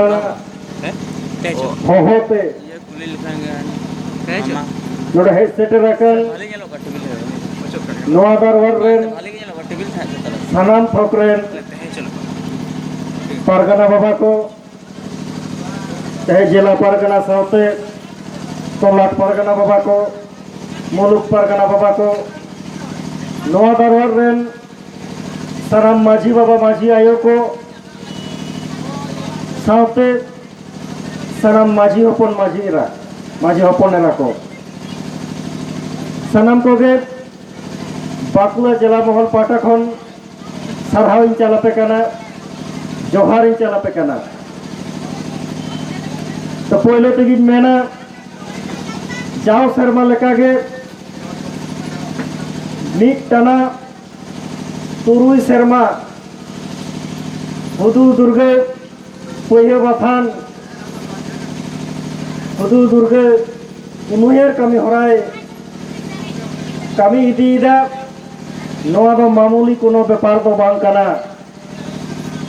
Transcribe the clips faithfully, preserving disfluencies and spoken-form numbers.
ᱦᱮᱸ? ᱦᱮᱡ ᱦᱚᱪᱚ᱾ ᱦᱚᱦᱚᱛᱮ ᱤᱭᱟᱹ ᱠᱩᱞᱤ ᱞᱮᱠᱷᱟᱱ ᱜᱮ᱾ ᱦᱮᱡ ᱦᱚᱪᱚ᱾ ᱟᱢᱟᱜ ᱱᱚᱰᱮ ᱦᱮᱡ ᱥᱮᱴᱮᱨ ᱟᱠᱟᱱ ᱵᱷᱟᱞᱮ ᱧᱮᱞᱚᱜ ᱠᱟᱱᱟ ᱴᱮᱵᱤᱞ ᱨᱮ᱾ ᱱᱚᱣᱟ ᱫᱟᱨᱣᱟᱲ ᱨᱮᱱ ᱵᱷᱟᱞᱮ ᱜᱮ ᱧᱮᱞᱚᱜ ᱠᱟᱱᱟ ᱴᱮᱵᱤᱞ ᱛᱟᱦᱮᱸ ᱠᱟᱱ ᱛᱟᱞᱮ᱾ ᱥᱟᱱᱟᱢ ᱛᱷᱚᱠ ᱨᱮᱱ ᱛᱟᱦᱮᱸ ᱦᱚᱪᱚ ᱞᱮᱠᱟ᱾ ᱯᱟᱨᱜᱟᱱᱟ ᱵᱟᱵᱟ ᱠᱚ, ᱛᱮᱦᱮᱧ ᱡᱮᱞᱟ ᱯᱟᱨᱜᱟᱱᱟ ᱥᱟᱶᱛᱮ ᱛᱚᱞᱟᱴ ᱯᱟᱨᱜᱟᱱᱟ ᱵᱟᱵᱟ ᱠᱚ, ᱢᱩᱞᱩᱠ ᱯᱟᱨᱜᱟᱱᱟ ᱵᱟᱵᱟ ᱠᱚ, ᱱᱚᱣᱟ ᱫᱟᱨᱣᱟᱲ ᱨᱮᱱ ᱥᱟᱱᱟᱢ ᱢᱟᱹᱡᱷᱤ ᱵᱟᱵᱟ, ᱢᱟᱹᱡᱷᱤ ᱟᱭᱳ ᱠᱚ, ᱥᱟᱶᱛᱮ ᱥᱟᱱᱟᱢ ᱢᱟᱹᱡᱷᱤ ᱦᱚᱯᱚᱱ, ᱢᱟᱹᱡᱷᱤ ᱮᱨᱟ, ᱢᱟᱹᱡᱷᱤ ᱦᱚᱯᱚᱱ ᱮᱨᱟ ᱠᱚ, ᱥᱟᱱᱟᱢ ᱠᱚᱜᱮ ᱵᱟᱸᱠᱩᱲᱟ ᱡᱮᱞᱟ ᱢᱚᱦᱚᱞ ᱯᱟᱦᱴᱟ ᱠᱷᱚᱱ ᱥᱟᱨᱦᱟᱣ ᱤᱧ ᱪᱟᱞ ᱟᱯᱮ ᱠᱟᱱᱟ, ᱡᱚᱦᱟᱨ ᱤᱧ ᱪᱟᱞ ᱟᱯᱮ ᱠᱟᱱᱟ᱾ ᱛᱚ, ᱯᱳᱭᱞᱳ ᱛᱮᱜᱤᱧ ᱢᱮᱱᱟ, ᱡᱟᱣ ᱥᱮᱨᱢᱟ ᱞᱮᱠᱟᱜᱮ ᱢᱤᱫ ᱴᱟᱱᱟ ᱛᱩᱨᱩᱭ ᱥᱮᱨᱢᱟ ᱦᱩᱫᱩᱲ ᱫᱩᱨᱜᱟᱹ ᱯᱟᱹᱭᱦᱟᱹ ᱵᱟᱛᱷᱟᱱ, ᱦᱩᱫᱩᱲ ᱫᱩᱨᱜᱟᱹ ᱩᱱᱩᱭᱦᱟᱹᱨ ᱠᱟᱹᱢᱤ ᱦᱚᱨᱟᱭ ᱠᱟᱹᱢᱤ ᱤᱫᱤᱭᱮᱫᱟ᱾ ᱱᱚᱣᱟ ᱫᱚ ᱢᱟᱢᱩᱞᱤ ᱠᱳᱱᱳ ᱵᱮᱯᱟᱨ ᱫᱚ ᱵᱟᱝ ᱠᱟᱱᱟ᱾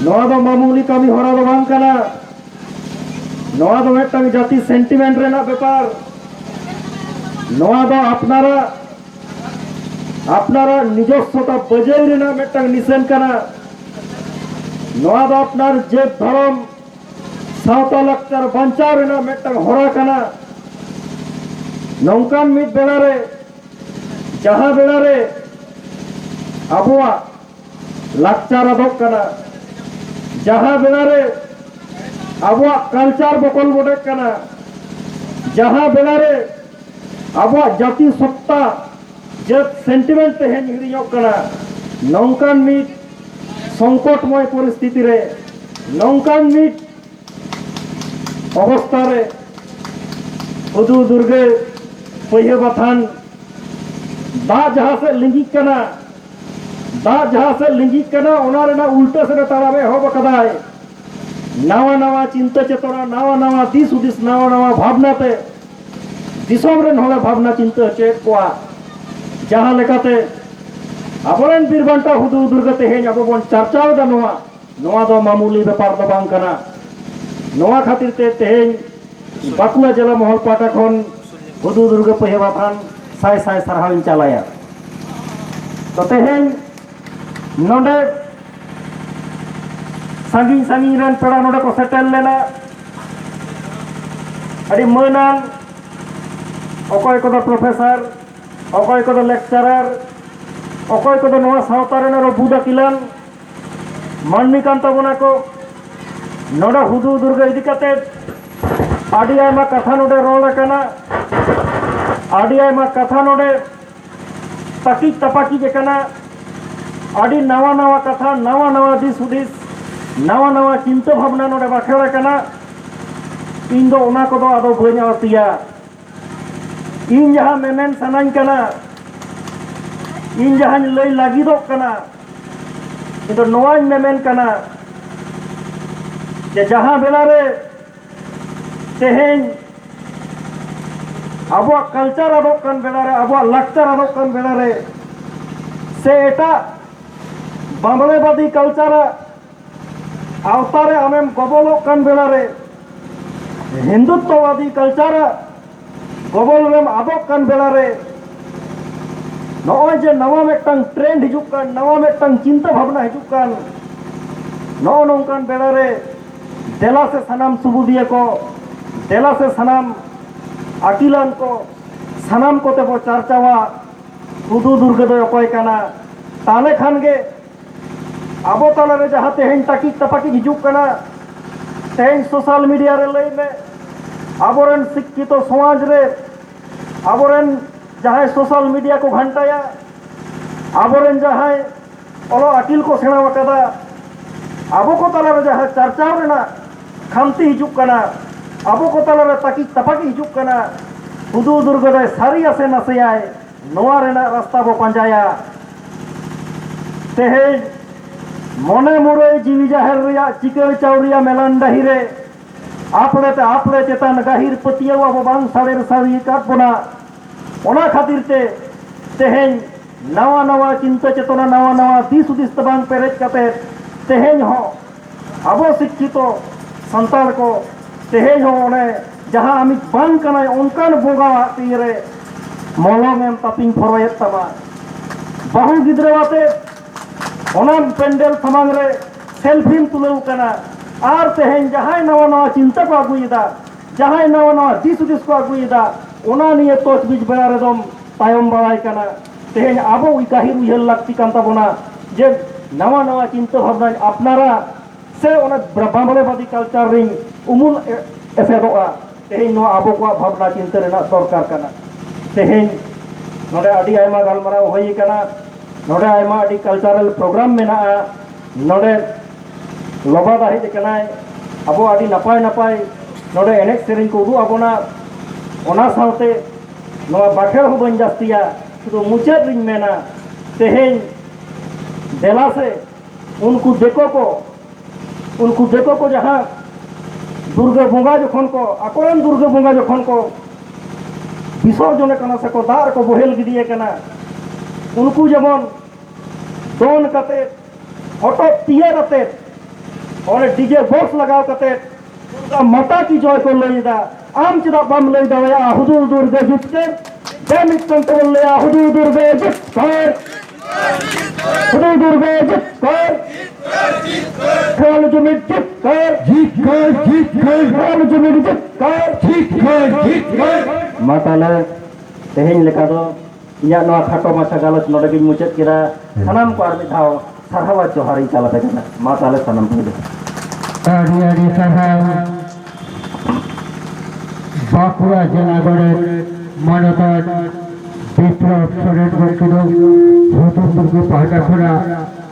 ᱱᱚᱣᱟ ᱫᱚ ᱢᱟᱢᱩᱞᱤ ᱠᱟᱹᱢᱤ ᱦᱚᱨᱟ ᱫᱚ ᱵᱟᱝ ᱠᱟᱱᱟ᱾ ᱱᱚᱣᱟ ᱫᱚ ᱢᱤᱫᱴᱟᱝ ᱡᱟᱹᱛᱤ ᱥᱮᱱᱴᱤᱢᱮᱱᱴ ᱨᱮᱱᱟᱜ ᱵᱮᱯᱟᱨ᱾ ᱱᱚᱣᱟ ᱫᱚ ᱟᱯᱱᱟᱨᱟᱜ, ᱟᱯᱱᱟᱨᱟᱜ ᱱᱤᱡᱚᱥᱥᱚᱛᱟ ᱵᱟᱹᱡᱟᱹᱭ ᱨᱮᱱᱟᱜ ᱢᱤᱫᱴᱟᱝ ᱱᱤᱥᱟᱹᱱ ᱠᱟᱱᱟ᱾ ᱱᱚᱣᱟ ᱫᱚ ᱟᱯᱱᱟᱨ ᱡᱟᱹᱛ ᱫᱷᱚᱨᱚᱢ ᱥᱟᱶᱛᱟ ᱞᱟᱠᱪᱟᱨ ᱵᱟᱧᱪᱟᱣ ᱨᱮᱱᱟᱜ ᱢᱤᱫᱴᱟᱝ ᱦᱚᱨᱟ ᱠᱟᱱᱟ᱾ ᱱᱚᱝᱠᱟᱱ ᱢᱤᱫ ᱵᱮᱲᱟ ᱨᱮ, ᱡᱟᱦᱟᱸ ᱵᱮᱲᱟ ᱨᱮ ᱟᱵᱚᱣᱟᱜ ᱞᱟᱠᱪᱟᱨ ᱟᱫᱚᱜ ᱠᱟᱱᱟ, ᱡᱟᱦᱟᱸ ᱵᱮᱲᱟ ᱨᱮ ᱟᱵᱚᱣᱟᱜ ᱠᱟᱞᱪᱟᱨ ᱵᱚᱠᱚᱞ ᱵᱚᱰᱮᱜ ᱠᱟᱱᱟ, ᱡᱟᱦᱟᱸ ᱵᱮᱲᱟ ᱨᱮ ᱟᱵᱚᱣᱟᱜ ᱡᱟᱹᱛᱤ ᱥᱚᱛᱛᱟ, ᱡᱟᱹᱛ ᱥᱮᱱᱴᱤᱢᱮᱱᱴ ᱛᱮᱦᱮᱧ ᱦᱤᱲᱤᱧᱚᱜ ᱠᱟᱱᱟ, ᱱᱚᱝᱠᱟᱱ ᱢᱤᱫ ᱥᱚᱝᱠᱚᱴᱢᱚᱭ ᱯᱚᱨᱤᱥᱛᱷᱤᱛᱤ ᱨᱮ, ᱱᱚᱝᱠᱟᱱ ᱢᱤᱫ ᱚᱵᱚᱥᱛᱷᱟ ᱨᱮ ᱦᱩᱫᱩᱲ ᱫᱩᱨᱜᱟᱹ ᱯᱟᱹᱭᱦᱟᱹ ᱵᱟᱛᱷᱟᱱ ᱫᱟᱜ ᱡᱟᱦᱟᱸ ᱥᱮᱫ ᱞᱤᱸᱜᱤᱜ ᱠᱟᱱᱟ, ᱫᱟᱜ ᱡᱟᱦᱟᱸ ᱥᱮᱫ ᱞᱤᱸᱜᱤᱜ ᱠᱟᱱᱟ, ᱚᱱᱟ ᱨᱮᱱᱟᱜ ᱩᱞᱴᱟᱹ ᱥᱮᱫ ᱮ ᱛᱟᱲᱟᱢ ᱮᱦᱚᱵ ᱟᱠᱟᱫᱟᱭ᱾ ᱱᱟᱣᱟ ᱱᱟᱣᱟ ᱪᱤᱱᱛᱟᱹ ᱪᱮᱛᱚᱱᱟ, ᱱᱟᱣᱟ ᱱᱟᱣᱟ ᱫᱤᱥ ᱦᱩᱫᱤᱥ, ᱱᱟᱣᱟ ᱱᱟᱣᱟ ᱵᱷᱟᱵᱽᱱᱟ ᱛᱮ ᱫᱤᱥᱚᱢ ᱨᱮᱱ ᱦᱚᱲᱮ ᱵᱷᱟᱵᱽᱱᱟ ᱪᱤᱱᱛᱟᱹ ᱦᱚᱪᱚᱭᱮᱫ ᱠᱚᱣᱟ᱾ ᱡᱟᱦᱟᱸ ᱞᱮᱠᱟᱛᱮ ᱟᱵᱚᱨᱮᱱ ᱵᱤᱨ ᱵᱟᱱᱴᱟ ᱦᱩᱫᱩᱲ ᱫᱩᱨᱜᱟᱹ ᱛᱮᱦᱮᱧ ᱟᱵᱚ ᱵᱚᱱ ᱪᱟᱨᱪᱟᱣ ᱮᱫᱟ, ᱱᱚᱣᱟ, ᱱᱚᱣᱟ ᱫᱚ ᱢᱟᱢᱩᱞᱤ ᱵᱮᱯᱟᱨ ᱫᱚ ᱵᱟᱝ ᱠᱟᱱᱟ᱾ ᱱᱚᱣᱟ ᱠᱷᱟᱹᱛᱤᱨ ᱛᱮ ᱛᱮᱦᱮᱧ ᱵᱟᱸᱠᱩᱲᱟ ᱡᱮᱞᱟ ᱢᱚᱦᱚᱞ ᱯᱟᱦᱴᱟ ᱠᱷᱚᱱ ᱦᱩᱫᱩᱲ ᱫᱩᱨᱜᱟᱹ ᱯᱟᱹᱭᱦᱟᱹ ᱵᱟᱛᱷᱟᱱ ᱥᱟᱭ ᱥᱟᱭ ᱥᱟᱨᱦᱟᱣ ᱤᱧ ᱪᱟᱞᱟᱭᱟ᱾ ᱛᱚ ᱛᱮᱦᱮᱧ ᱱᱚᱰᱮ ᱥᱟᱺᱜᱤᱧ ᱥᱟᱺᱜᱤᱧ ᱨᱮᱱ ᱯᱮᱲᱟ ᱱᱚᱰᱮ ᱠᱚ ᱥᱮᱴᱮᱨ ᱞᱮᱱᱟ᱾ ᱟᱹᱰᱤ ᱢᱟᱹᱱᱟᱱ ᱚᱠᱚᱭ ᱠᱚᱫᱚ ᱯᱨᱚᱯᱷᱮᱥᱚᱨ, ᱚᱠᱚᱭ ᱠᱚᱫᱚ ᱞᱮᱠᱪᱟᱨᱟᱨ, ᱚᱠᱚᱭ ᱠᱚᱫᱚ ᱱᱚᱣᱟ ᱥᱟᱶᱛᱟ ᱨᱮᱱ ᱟᱨᱚ ᱵᱩᱫ ᱟᱹᱠᱤᱞᱟᱱ ᱢᱟᱹᱱᱢᱤ ᱠᱟᱱ ᱛᱟᱵᱚᱱᱟ ᱠᱚ᱾ ᱱᱚᱰᱮ ᱦᱩᱫᱩᱲ ᱫᱩᱨᱜᱟᱹ ᱤᱫᱤ ᱠᱟᱛᱮ ᱟᱹᱰᱤ ᱟᱭᱢᱟ ᱠᱟᱛᱷᱟ ᱱᱚᱰᱮ ᱨᱚᱲ ᱟᱠᱟᱱᱟ, ᱟᱹᱰᱤ ᱟᱭᱢᱟ ᱠᱟᱛᱷᱟ ᱱᱚᱰᱮ ᱛᱟᱹᱠᱤᱡ ᱛᱟᱯᱟᱠᱤᱡ ᱟᱠᱟᱱᱟ, ᱟᱹᱰᱤ ᱱᱟᱣᱟ ᱱᱟᱣᱟ ᱠᱟᱛᱷᱟ, ᱱᱟᱣᱟ ᱱᱟᱣᱟ ᱫᱤᱥ ᱦᱩᱫᱤᱥ, ᱱᱟᱣᱟ ᱱᱟᱣᱟ ᱪᱤᱱᱛᱟᱹ ᱵᱷᱟᱵᱽᱱᱟ ᱱᱚᱰᱮ ᱵᱟᱠᱷᱮᱲ ᱟᱠᱟᱱᱟ᱾ ᱤᱧ ᱫᱚ ᱚᱱᱟ ᱠᱚᱫᱚ ᱟᱫᱚ ᱵᱟᱹᱧ ᱟᱹᱲᱛᱤᱭᱟ᱾ ᱤᱧ ᱡᱟᱦᱟᱸ ᱢᱮᱢᱮᱱ ᱥᱟᱱᱟᱧ ᱠᱟᱱᱟ, ᱤᱧ ᱡᱟᱦᱟᱸᱧ ᱞᱟᱹᱭ ᱞᱟᱹᱜᱤᱫᱚᱜ ᱠᱟᱱᱟ, ᱤᱧ ᱫᱚ ᱱᱚᱣᱟᱧ ᱢᱮᱢᱮᱱ ᱠᱟᱱᱟ ᱡᱮ ᱡᱟᱦᱟᱸ ᱵᱮᱲᱟ ᱨᱮ ᱛᱮᱦᱮᱧ ᱟᱵᱚᱣᱟᱜ ᱠᱟᱞᱪᱟᱨ ᱟᱫᱚᱜ ᱠᱟᱱ ᱵᱮᱲᱟ ᱨᱮ, ᱟᱵᱚᱣᱟᱜ ᱞᱟᱠᱪᱟᱨ ᱟᱫᱚᱜ ᱠᱟᱱ ᱵᱮᱲᱟ ᱨᱮ, ᱥᱮ ᱮᱴᱟᱜ ᱵᱟᱸᱵᱽᱲᱮᱵᱟᱫᱤ ᱠᱟᱞᱪᱟᱨᱟᱜ ᱟᱣᱛᱟ ᱨᱮ ᱟᱢᱮᱢ ᱜᱚᱵᱚᱞᱚᱜ ᱠᱟᱱ ᱵᱮᱲᱟ ᱨᱮ, ᱦᱤᱱᱫᱩᱛᱛᱚᱵᱟᱫᱤ ᱠᱟᱞᱪᱟᱨᱟᱜ ᱜᱚᱵᱚᱞ ᱨᱮᱢ ᱟᱫᱚᱜ ᱠᱟᱱ ᱵᱮᱲᱟ ᱨᱮ, ᱱᱚᱜᱼᱚᱭ ᱡᱮ ᱱᱟᱣᱟ ᱢᱤᱫᱴᱟᱝ ᱴᱨᱮᱱᱰ ᱦᱤᱡᱩᱜ ᱠᱟᱱ, ᱱᱟᱣᱟ ᱢᱤᱫᱴᱟᱝ ᱪᱤᱱᱛᱟᱹ ᱵᱷᱟᱵᱽᱱᱟ ᱦᱤᱡᱩᱜ ᱠᱟᱱ, ᱱᱚᱜᱼᱚ ᱱᱚᱝᱠᱟᱱ ᱵᱮᱲᱟ ᱨᱮ ᱫᱮᱞᱟ ᱥᱮ ᱥᱟᱱᱟᱢ ᱥᱩᱵᱩᱫᱤᱭᱟᱹ ᱠᱚ, ᱫᱮᱞᱟ ᱥᱮ ᱥᱟᱱᱟᱢ ᱟᱹᱠᱤᱞᱟᱱ ᱠᱚ, ᱥᱟᱱᱟᱢ ᱠᱚᱛᱮ ᱵᱚ ᱪᱟᱨᱪᱟᱣᱟ ᱦᱩᱫᱩ ᱫᱩᱨᱜᱟᱹ ᱫᱚᱭ ᱚᱠᱚᱭ ᱠᱟᱱᱟ᱾ ᱛᱟᱦᱞᱮ ᱠᱷᱟᱱ ᱜᱮ ᱟᱵᱚ ᱛᱟᱞᱟᱨᱮ ᱡᱟᱦᱟᱸ ᱛᱮᱦᱮᱧ ᱛᱟᱹᱠᱤᱡ ᱛᱟᱯᱟᱠᱤᱡ ᱦᱤᱡᱩᱜ ᱠᱟᱱᱟ, ᱛᱮᱦᱮᱧ ᱥᱳᱥᱟᱞ ᱢᱤᱰᱤᱭᱟ ᱨᱮ ᱞᱟᱹᱭ ᱢᱮ, ᱟᱵᱚᱨᱮᱱ ᱥᱤᱠᱠᱷᱤᱛᱚ ᱥᱚᱢᱟᱡᱽ ᱨᱮ, ᱟᱵᱚᱨᱮᱱ ᱡᱟᱦᱟᱸᱭ ᱥᱳᱥᱟᱞ ᱢᱤᱰᱤᱭᱟ ᱠᱚ ᱜᱷᱟᱱᱴᱟᱭᱟ, ᱟᱵᱚᱨᱮᱱ ᱡᱟᱦᱟᱸᱭ ᱚᱞᱚᱜ ᱟᱹᱠᱤᱞ ᱠᱚ ᱥᱮᱬᱟ ᱟᱠᱟᱫᱟ, ᱟᱵᱚ ᱠᱚ ᱛᱟᱞᱟᱨᱮ ᱡᱟᱦᱟᱸ ᱪᱟᱨᱪᱟᱣ ᱨᱮᱱᱟᱜ ᱠᱷᱟᱢᱛᱤ ᱦᱤᱡᱩᱜ ᱠᱟᱱᱟ, ᱟᱵᱚ ᱠᱚ ᱛᱟᱞᱟᱨᱮ ᱛᱟᱹᱠᱤᱡ ᱛᱟᱯᱟᱠᱤᱡ ᱦᱤᱡᱩᱜ ᱠᱟᱱᱟ, ᱦᱩᱫᱩ ᱫᱩᱨᱜᱟᱹ ᱫᱚᱭ ᱥᱟᱹᱨᱤᱭᱟ ᱥᱮ ᱱᱟᱥᱮᱭᱟᱭ, ᱱᱚᱣᱟ ᱨᱮᱱᱟᱜ ᱨᱟᱥᱛᱟ ᱵᱚ ᱯᱟᱸᱡᱟᱭᱟ᱾ ᱛᱮᱦᱮᱧ ᱢᱚᱱᱮ ᱢᱩᱨᱟᱹᱭ ᱡᱤᱣᱤ ᱡᱟᱦᱮᱨ ᱨᱮᱭᱟᱜ ᱪᱤᱠᱟᱹᱲ ᱪᱟᱣᱨᱤᱭᱟ ᱢᱮᱞᱟᱱ ᱰᱟᱹᱦᱤ ᱨᱮ ᱟᱯᱲᱮ ᱛᱮ ᱟᱯᱲᱮ ᱪᱮᱛᱟᱱ ᱜᱟᱹᱦᱤᱨ ᱯᱟᱹᱛᱭᱟᱹᱣ ᱟᱵᱚ ᱵᱟᱝ ᱥᱟᱲᱮᱨ ᱥᱟᱹᱨᱤ ᱟᱠᱟᱫ ᱵᱚᱱᱟ᱾ ᱚᱱᱟ ᱠᱷᱟᱹᱛᱤᱨ ᱛᱮ ᱛᱮᱦᱮᱧ ᱱᱟᱣᱟ ᱱᱟᱣᱟ ᱪᱤᱱᱛᱟᱹ ᱪᱮᱛᱚᱱᱟ, ᱱᱟᱣᱟ ᱱᱟᱣᱟ ᱫᱤᱥ ᱦᱩᱫᱤᱥ ᱛᱮ ᱵᱟᱝ ᱯᱮᱨᱮᱡ ᱠᱟᱛᱮ ᱛᱮᱦᱮᱧ ᱦᱚᱸ ᱟᱵᱚ ᱥᱤᱠᱠᱷᱤᱛᱚ ᱥᱟᱱᱛᱟᱲ ᱠᱚ ᱛᱮᱦᱮᱧ ᱦᱚᱸ ᱚᱱᱮ ᱡᱟᱦᱟᱸ ᱟᱢᱤᱡ ᱵᱟᱝ ᱠᱟᱱᱟᱭ ᱚᱱᱠᱟᱱ ᱵᱚᱸᱜᱟᱣᱟᱜ ᱛᱤ ᱨᱮ ᱢᱚᱞᱚᱝ ᱮᱢ ᱛᱟᱹᱯᱤᱧ ᱯᱷᱚᱨᱚᱭᱮᱫ ᱛᱟᱢᱟ᱾ ᱵᱟᱹᱦᱩ ᱜᱤᱫᱽᱨᱟᱹ ᱟᱛᱮ ᱚᱱᱟ ᱯᱮᱱᱰᱮᱞ ᱥᱟᱢᱟᱝ ᱨᱮ ᱥᱮᱞᱯᱷᱤᱢ ᱛᱩᱞᱟᱹᱣ ᱠᱟᱱᱟ᱾ ᱟᱨ ᱛᱮᱦᱮᱧ ᱡᱟᱦᱟᱸᱭ ᱱᱟᱣᱟ ᱱᱟᱣᱟ ᱪᱤᱱᱛᱟᱹ ᱠᱚ ᱟᱹᱜᱩᱭᱮᱫᱟ, ᱡᱟᱦᱟᱸᱭ ᱱᱟᱣᱟ ᱱᱟᱣᱟ ᱫᱤᱥ ᱦᱩᱫᱤᱥ ᱠᱚ ᱟᱹᱜᱩᱭᱮᱫᱟ, ᱚᱱᱟ ᱱᱤᱭᱮ ᱛᱚᱡᱽᱵᱤᱡ ᱵᱮᱲᱟ ᱨᱮᱫᱚᱢ ᱛᱟᱭᱚᱢ ᱵᱟᱲᱟᱭ ᱠᱟᱱᱟ᱾ ᱛᱮᱦᱮᱧ ᱟᱵᱚ ᱜᱟᱹᱦᱤᱨ ᱩᱭᱦᱟᱹᱨ ᱞᱟᱹᱠᱛᱤ ᱠᱟᱱ ᱛᱟᱵᱚᱱᱟ ᱡᱮ ᱱᱟᱣᱟ ᱱᱟᱣᱟ ᱪᱤᱱᱛᱟᱹ ᱵᱷᱟᱵᱽᱱᱟᱧ ᱟᱯᱱᱟᱨᱟ, ᱥᱮ ᱚᱱᱟ ᱵᱟᱢᱵᱽᱲᱮᱵᱟᱫᱤ ᱠᱟᱞᱪᱟᱨ ᱨᱤᱧ ᱩᱢᱩᱞ ᱮ-, ᱮᱥᱮᱫᱚᱜᱼᱟ᱾ ᱛᱮᱦᱮᱧ ᱱᱚᱣᱟ ᱟᱵᱚ ᱠᱚᱣᱟᱜ ᱵᱷᱟᱵᱽᱱᱟ ᱪᱤᱱᱛᱟᱹ ᱨᱮᱱᱟᱜ ᱫᱚᱨᱠᱟᱨ ᱠᱟᱱᱟ᱾ ᱛᱮᱦᱮᱧ ᱱᱚᱰᱮ ᱟᱹᱰᱤ ᱟᱭᱢᱟ ᱜᱟᱞᱢᱟᱨᱟᱣ ᱦᱩᱭ ᱟᱠᱟᱱᱟ, ᱱᱚᱰᱮ ᱟᱭᱢᱟ ᱟᱹᱰᱤ ᱠᱟᱞᱪᱟᱨᱟᱞ ᱯᱨᱳᱜᱨᱟᱢ ᱢᱮᱱᱟᱜᱼᱟ, ᱱᱚᱰᱮ ᱞᱚᱵᱟ ᱫᱟ ᱦᱮᱡ ᱟᱠᱟᱱᱟᱭ, ᱟᱵᱚ ᱟᱹᱰᱤ ᱱᱟᱯᱟᱭ ᱱᱟᱯᱟᱭ ᱱᱚᱰᱮ ᱮᱱᱮᱡ ᱥᱮᱨᱮᱧ ᱠᱚ ᱩᱫᱩᱜ ᱟᱵᱚᱱᱟ᱾ ᱚᱱᱟ ᱥᱟᱶᱛᱮ ᱱᱚᱣᱟ ᱵᱟᱠᱷᱮᱲ ᱦᱚᱸ ᱵᱟᱹᱧ ᱡᱟᱹᱥᱛᱤᱭᱟ, ᱥᱩᱫᱷᱩ ᱢᱩᱪᱟᱹᱫ ᱨᱤᱧ ᱢᱮᱱᱟ, ᱛᱮᱦᱮᱧ ᱫᱮᱞᱟ ᱥᱮ ᱩᱱᱠᱩ ᱫᱤᱠᱩ ᱠᱚ, ᱩᱱᱠᱩ ᱫᱤᱠᱩ ᱠᱚ ᱡᱟᱦᱟᱸ ᱫᱩᱨᱜᱟᱹ ᱵᱚᱸᱜᱟ ᱡᱚᱠᱷᱚᱱ ᱠᱚ, ᱟᱠᱚᱨᱮᱱ ᱫᱩᱨᱜᱟᱹ ᱵᱚᱸᱜᱟ ᱡᱚᱠᱷᱚᱱ ᱠᱚ ᱵᱤᱥᱚᱨᱡᱚᱱᱮ ᱠᱟᱱᱟ ᱥᱮᱠᱚ ᱫᱟᱜ ᱨᱮᱠᱚ ᱵᱚᱦᱮᱞ ᱜᱤᱰᱤᱭᱮ ᱠᱟᱱᱟ, ᱩᱱᱠᱩ ᱡᱮᱢᱚᱱ ᱫᱚᱱ ᱠᱟᱛᱮ, ᱦᱚᱴᱚᱜ ᱛᱤᱭᱟᱹᱨ ᱟᱛᱮ, ᱚᱱᱮ ᱰᱤᱡᱮ ᱵᱚᱠᱥ ᱞᱟᱜᱟᱣ ᱠᱟᱛᱮ ᱫᱩᱨᱜᱟ ᱢᱟᱛᱟ ᱠᱤ ᱡᱚᱭ ᱠᱚ ᱞᱟᱹᱭ ᱮᱫᱟ᱾ ᱟᱢ ᱪᱮᱫᱟᱜ ᱵᱟᱢ ᱞᱟᱹᱭ ᱫᱟᱲᱮᱭᱟᱜᱼᱟ, ᱦᱩᱫᱩᱲ ᱫᱩᱨᱜᱟᱹ ᱡᱤᱛᱠᱟᱹᱨ? ᱡᱮ ᱢᱤᱫᱴᱟᱝ ᱛᱮᱵᱚᱱ ᱞᱟᱹᱭᱟ, ᱦᱩᱫᱩᱲ ᱫᱩᱨᱜᱟᱹ ᱡᱤᱛᱠᱟᱹᱨ, ᱦᱩᱫᱩᱲ ᱫᱩᱨᱜᱟᱹ ᱡᱤᱛᱠᱟᱹᱨ, ᱠᱷᱮᱞ ᱡᱩᱢᱤᱫ ᱡᱤᱛᱠᱟᱹᱨ, ᱡᱤᱛᱠᱟᱹᱨ, ᱡᱤᱛᱠᱟᱹᱨ, ᱠᱷᱮᱞ ᱡᱩᱢᱤᱫ ᱡᱤᱛᱠᱟᱹᱨ, ᱡᱤᱛᱠᱟᱹᱨ, ᱡᱤᱛᱠᱟᱹᱨ᱾ ᱢᱟ ᱛᱟᱦᱞᱮ ᱛᱮᱦᱮᱧ ᱞᱮᱠᱟ ᱫᱚ ᱤᱧᱟᱹᱜ ᱱᱚᱣᱟ ᱠᱷᱟᱴᱚ ᱢᱟᱪᱷᱟ ᱜᱟᱞᱚᱪ ᱱᱚᱰᱮ ᱜᱤᱧ ᱢᱩᱪᱟᱹᱫ ᱠᱮᱫᱟ᱾ ᱥᱟᱱᱟᱢ ᱠᱚ ᱟᱨ ᱢᱤᱫ ᱫᱷᱟᱣ ᱥᱟᱨᱦᱟᱣ ᱟᱨ ᱡᱚᱦᱟᱨ ᱤᱧ ᱪᱟᱞ ᱟᱯᱮ ᱠᱟᱱᱟ᱾ ᱢᱟ ᱛᱟᱦᱞᱮ ᱥᱟᱱᱟᱢ ᱠᱚᱜᱮ᱾ ᱟᱹᱰᱤ ᱟᱹᱰᱤ ᱥᱟᱨᱦᱟᱣ᱾ ᱵᱟᱸᱠᱩᱲᱟ ᱡᱮᱞᱟ ᱜᱚᱰᱮᱛ ᱢᱟᱱᱚᱛᱟᱱ ᱵᱤᱯᱞᱚᱵ ᱥᱚᱨᱮᱱ ᱜᱚᱢᱠᱮ ᱫᱚ ᱦᱩᱫᱩᱲ ᱫᱩᱨᱜᱟᱹ ᱯᱟᱦᱴᱟ ᱠᱷᱚᱱᱟᱜ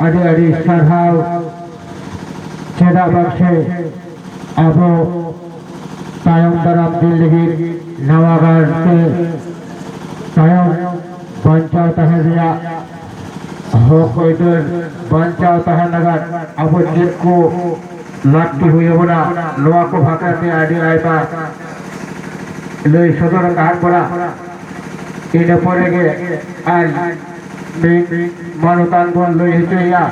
ᱟᱹᱰᱤ ᱟᱹᱰᱤ ᱥᱟᱨᱦᱟᱣ᱾ ᱪᱮᱫᱟᱜ ᱵᱟᱝ ᱥᱮ ᱟᱵᱚ ᱛᱟᱭᱚᱢ ᱫᱟᱨᱟᱢ ᱫᱤᱱ ᱞᱟᱹᱜᱤᱫ ᱱᱟᱣᱟ ᱜᱟᱨ ᱛᱮ ᱛᱟᱭᱚᱢ ᱵᱟᱧᱪᱟᱣ ᱛᱟᱦᱮᱸ ᱨᱮᱭᱟᱜ ᱦᱚᱠ ᱟᱹᱭᱫᱟᱹᱨ ᱵᱟᱧᱪᱟᱣ ᱛᱟᱦᱮᱸ ᱞᱟᱹᱜᱤᱫ ᱟᱵᱚ ᱪᱮᱫ ᱠᱚ ᱞᱟᱹᱠᱛᱤ ᱦᱩᱭ ᱟᱵᱚᱱᱟ, ᱱᱚᱣᱟ ᱠᱚ ᱵᱟᱠᱷᱨᱟ ᱛᱮ ᱟᱹᱰᱤ ᱟᱭᱢᱟ ᱞᱟᱹᱭ ᱥᱚᱫᱚᱨ ᱟᱠᱟᱫ ᱵᱚᱱᱟ᱾ ᱤᱱᱟᱹ ᱯᱚᱨᱮ ᱜᱮ ᱟᱨ ᱢᱤᱫ ᱢᱟᱱᱚᱛᱟᱱ ᱵᱚᱱ ᱞᱟᱹᱭ ᱦᱚᱪᱚᱭᱮᱭᱟ᱾